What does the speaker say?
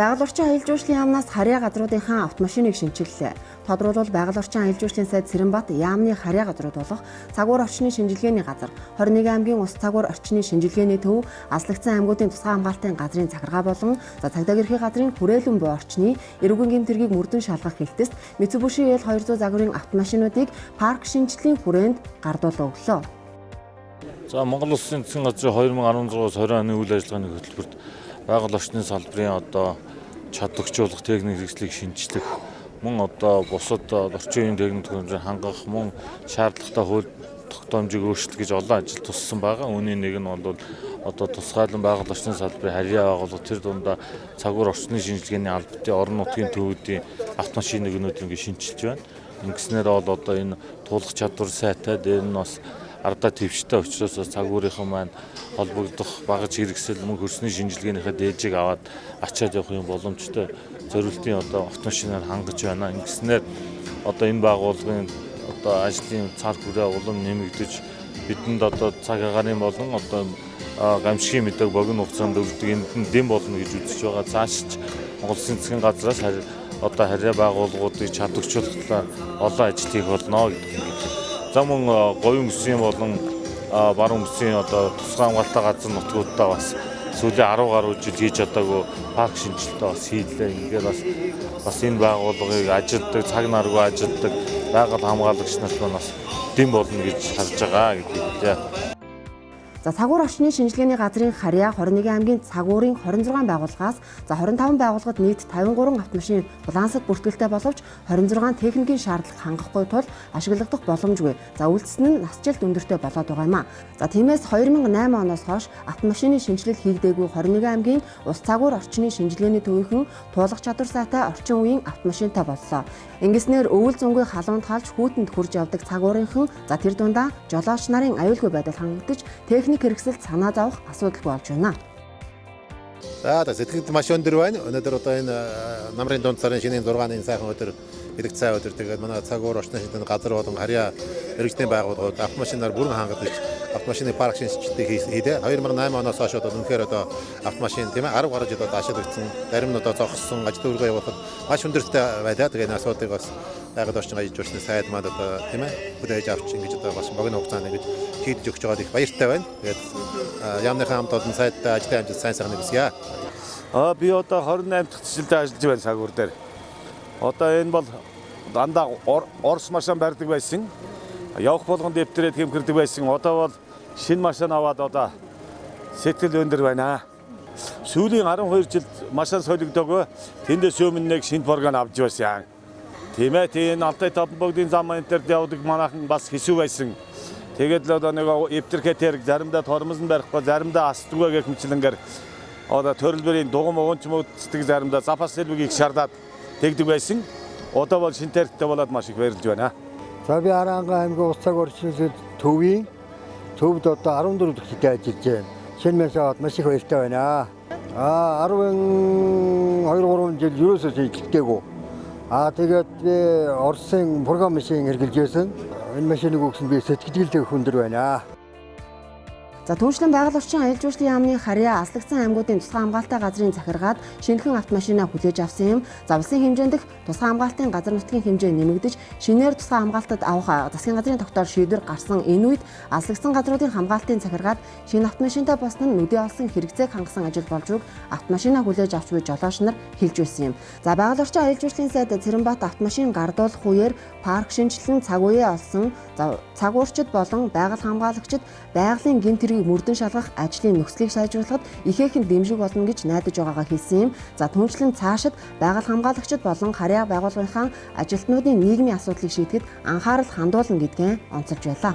Байгаль орчин аялал жуулчлалын яамнаас харьяа газруудынхаа автомашиныг шинчиллээ. Тодорхойлбол байгаль орчин аялал жуулчлалын сайд Цэрэнбат яамны харьяа газрууд болох цагуур орчны шинжилгээний газар, 21 аймгийн ус цагуур орчны шинжилгээний төв, аслагдсан аймагуудын тусгай хамгаалтын газрын захиргаа болон за цагдаа гэрхийн газрын хүрээлэн буй орчны эрүүгийн гэмт хэргийг мөрдөн шалгах хэлтэст Mitsubishi L200 загварын автомашинуудыг парк шинжилгээний хүрээнд гардуулан өглөө. За, Монгол Улсын засгийн газрын 2016-20 оны үйл ажиллагааны хөтөлбөрт байгаль орчны салбарын одоо чадваржуулах, техник хэрэгслийг шинжлэх, мөн одоо бусад орчин үеийн техник төхөөрөмжийг хангах, мөн шаардлагатай хууль тогтоомжийг өөрчлөх гэж олон ажил туссан байгаа. Үүний нэг нь бол одоо тусгайлан байгаль орчны салбарын харьяа байгууллага, тэр дундаа цагуур орчны шинжилгээний албатын орон нутгийн төвүүдийн автомашиныг өнөөдөр ингэ шинчилж байна. Ингэснээр бол одоо энэ туулах чадвар сайтай, дээр нь бас ардаа твштэй учраас цагуурынхан маань холбогдох багаж хэрэгсэл, мөн хөрсний шинжилгээнийхээ дээжийг аваад ачаад явах юм боломжтой зориултын одоо автомашинаар хангаж байна. Ингэснээр одоо энэ байгууллагын одоо ажлын цар хүрээ улам нэмэгдэж, бидэнд одоо цаг агаарын болон одоо гамшигын мэдээг богино хугацаанд өгдөг, энд нь дэм болно гэж үзэж байгаа. Цаашч Монгол Улсын засгийн газраас одоо харьяа байгууллагуудыг чадваржуулах талаар олон ажил хийх болно гэдэг юм. За, мөн говийн бүсийн болон баруун бүсийн одоо тусгай хамгаалалттай газар нутгуудаа бас сүүлийн 10 гаруй жил хийж чадаагүй парк шинжилэлтээ бас хийлээ. Ингээд бас энэ байгууллагыг ажилдаг, цаг наргүй ажилдаг байгаль хамгаалагч нарт маань бас дэм болно гэж харж байгаа гэдгийг хэлье. За, цагуур орчны шинжилгээний газрын харьяа 21 аймгийн цагуурын 26 байгууллагаас за 25 байгууллагад нийт 53 автомашин балансад бүртгэлтэй боловч 26 техникийн шаардлага хангахгүй тул ашиглагдах боломжгүй. За, үлдсэн нь насжилт өндөртэй болоод байгаа юм а. За, тиймээс 2008 оноос хойш автомашины шинжилэл хийгдээгүй 21 аймгийн улс цагуур орчны шинжилгээний төвийнхэн туулах чадвар сайтай орчин үеийн автомашинтай боллоо. Ингэснээр өвөл зунгүй халуунд халж хүүтэнд хүрж явдаг цагуурынхан, за тэр дундаа жолооч нарын аюулгүй байдал хангагдаж, техник хэрэгсэлд санаа зовох асуудалгүй болж байна. За, сэтгэгд маш өндөр байна. Өнөөдөр одоо энэ намрын дунд сарын шинийн 6-ны сайхан өдөр, элэг цай өдөр, тэгээд манай цагуур орчны шинжилгээний газар болон харьяа мэргэжлийн байгууллагууд автомашинаар бүрэн хангагдаж, автомашины парк шинжилтийг хийлээ. 2008 оноос хойш одоо үнэхээр одоо автомашин, тийм ээ, 10 гаруй жил одоо ашиглагдсан, зарим нь одоо зогссон, ажил дүүргээ явуулахад маш хүндрэлтэй байлаа. Тэгээд энэ асуудлыг бас байгаль орчин аялал жуулчлалын сайд маань одоо, тийм ээ, хүлээж авч ингэж одоо бас богино хугацаанд ингэж шийдэж өгч байгаад их баяртай байна. Тэгээд яамныхаа хамт олон сайдтай ажлын амжилт, сайн сайхныг хүсье. Би одоо 28 дахь жилдээ ажиллаж байна цагуур дээр. Одоо энэ бол дандаа Орос машин барьдаг байсан. Явах болгонд дэвтрээд хэмхэрдэг байсан. Одоо бол шинэ машин аваад одоо сэтгэл өндөр байна. Сүүлийн 12 жилд машин солигдоогүй. Тэндээс өмнө нэг шинэ програм авч байсан. Тийм ээ, тийм Алтай Таван богдын зам энэ төр явдаг манайхан бас хэсүү байсан. Тэгээд л одоо нэг эвтэрхээ тэрэг заримдаа тормоз нь барихгүй, заримдаа асдаггүй гэх мэтлэнгээр одоо төрөлбөрийн дугуй мугунч мөдцдөг, заримдаа запас хэлбэг их шаардаад тэгдэг байсан. Одоо бол шинэ тэрэгтэй болоод маш их баярлж байна. За, би Хараанга аймгийн ус цаг орчны төвийн төвд одоо 14 дахь жилдээ ажиллаж байна. Шинэ машин аваад маш их баяртай байна. 12 3 жил ерөөсөө шинжилгээгүй. Тэгээд би Оросын програм машин хэрэглэж байсан. Энэ машиныг өгсөн би сэтгэлдээ өндөр байна. За, түүнчлэн байгаль орчин аялал жуулчлалын яамны харьяа аслагдсан аймагуудын тусгай хамгаалалттай газрын захиргаад шинэхэн автомашина хүлээж авсан юм. За, улсын хэмжээнд тусгай хамгаалтын газар нутгийн хэмжээ нэмэгдэж, шинээр тусгай хамгаалтад авах засгийн газрын тогтоол шийдвэр гарсан энэ үед аслагдсан газруудын хамгаалтын захиргаад шинэ автомашинтай болсон нь нүдээ олсон хэрэгцээг хангасан ажил болж байгааг автомашина хүлээж авч буй жолооч нар хэлж байсан юм. За, байгаль орчин аялал жуулчлалын сайд Цэрэнбат автомашин гардуулах үеэр парк шинэчлэн цаг үеэ олсон, за цагуурчид болон байгаль хамгаалагчид байгалийн гэмт хэргийг мөрдөн шалгах ажлын нөхцөлийг сайжруулахад ихээхэн дэмжлэг болно гэж найдаж байгаагаа хэлсэн юм. За, түүнчлэн цаашид байгаль хамгаалагчид болон харьяа байгууллагынхаа ажилтнуудын нийгмийн асуудлыг шийдэхэд анхаарал хандуулна гэдгээ онцолж байлаа.